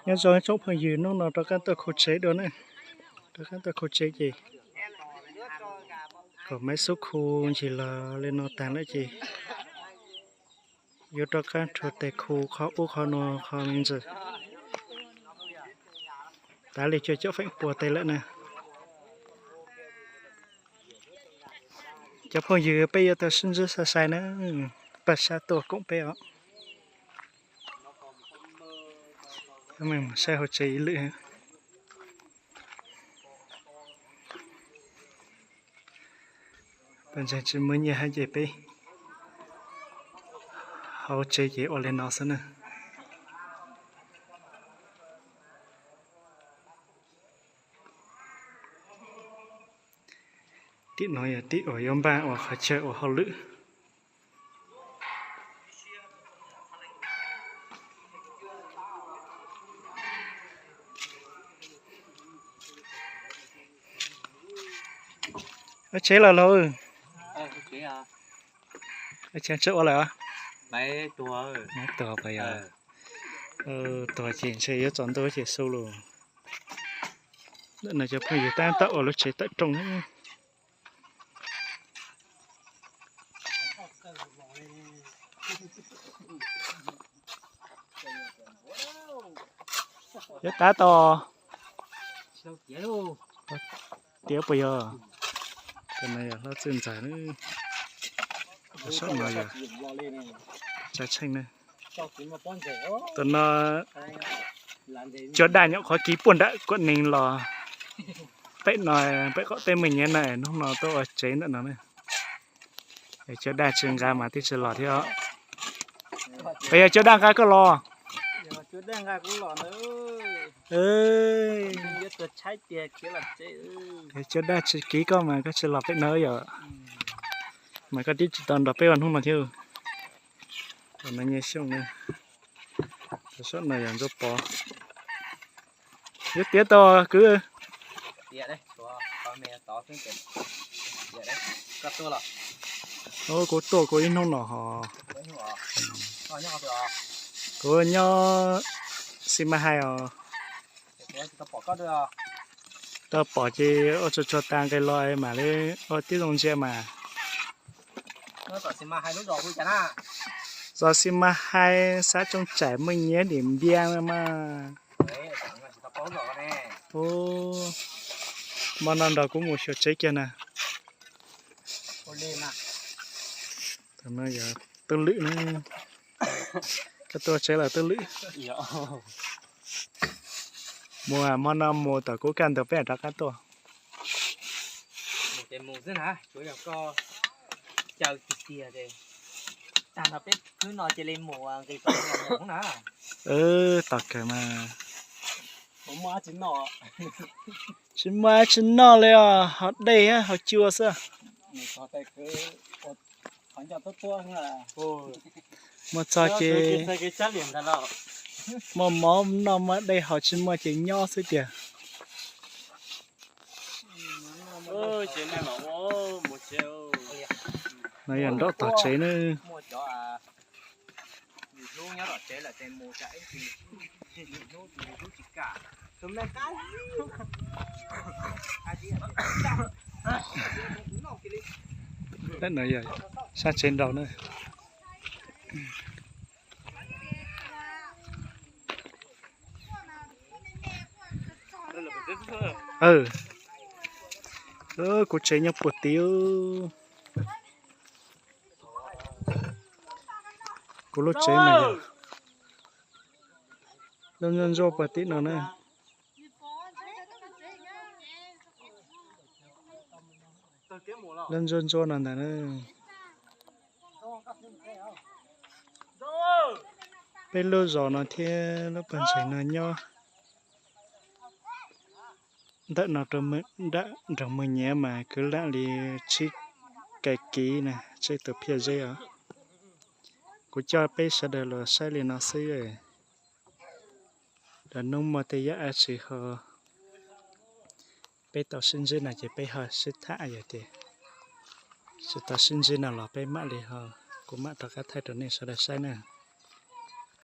Nyob zoo tsoom phooj ywg, hnub no rov qab tuaj khu tsev dua na. Rov qab tuaj khu tsev ces kom maiv xub khu ncig los li no tag lawm ces yuav rov qab rhuav tes khu qhov ub qhov no qhov me ntsis. Tav li cuaj caum feem pua tes lawm na. Cov phooj ywg, peb yuav tau sib ntsib sai sai na, pab sab tuaj koom peb os. Saib hauv tsev ib lwm. Pab ntseeg tsis muaj nyiaj hab ces peb hauv tsev ces ua li no xwb na. Tim no yog tim uas yuav npaj ua qhov chaw ua hauj lwm. Tsev los lauj? Tsev tsis ua lawm? Tuag pas yog. Tuag ces ntshe yuav tsaus ntuj ces xu lus. Ntawm no cov phooj ywg tab tom ua lub tsev tawm rooj na. Yuav tav tau tiav puas yog? Tus no yog hlob txwj ntxawg, saum no yog tsa tsheej na. Tus no cua daj nyuam qhuav kiv puag nram Kuam Nees los pem no, pem qaum teb Mej Nyiav na, hnub no tuaj ua tsev ntawm no na. Cua daj tsis nqa mas twb tsis los thiab. Puas yog cua daj nqa koj los? Cua daj tsis kiv koj mas koj tsis los pem no yom. Mas koj twb tsis tau nrog peb ua hnub no thiab. Tus no Nyiaj Xyooj na. Tus saum no yog Ntsuab Pov. Yuav tiav tau kwv? Kuv tuaj kuv ib hnub no ho. Kuv nyob Xi Mas Hais os. Tau pom ces ua tsuag tsuag tas nqes los mam li ua tib zoo ntsia mas. Zos Xi Mas Hais, xav Tsoo Tsaim, Mej Nyiav, Dim Npiaj mas. Hmo no nrog kuv mus xyuas tsev kiag na. Tus no yog Tub Lwm na. Koj tuaj tsev lawm Tub Lwm? Mus, hmo no mus tom kuv kaj ntug peb rov qab tuaj. Tos kawg mas. Tsis muaj dab tsi noj li os, haus dej haus cua xwb. Mus txog ces muaj mov noj muaj dej haus, tsis muaj ces nyob xwb tiag. No yog nraum tog tsev na. No yog sab tsev nraud na. Kuv tsev nyob puag tid. Kuv lub tsev mas yog lub ntsuab ntsuab puag tim no na. Lub ntsuab ntsuab no ntag na. Peb lub zos no thiab lub pawg ntseeg no nyob ntawm no rau nram Mej Nyiav mas kwv lam li tsib kais kiv na, tsib tus phiaj zeb os. Kuv coj peb sawv daws los saib li no xwb. Lwm hnub muaj tej yam dab tsi ho peb tau sib ntsib no ces peb ho sib tham, yog tias tsis tau sib ntsib no los peb mam li ho, kuv mam rov qab thaij rau nej sawv daws saib na.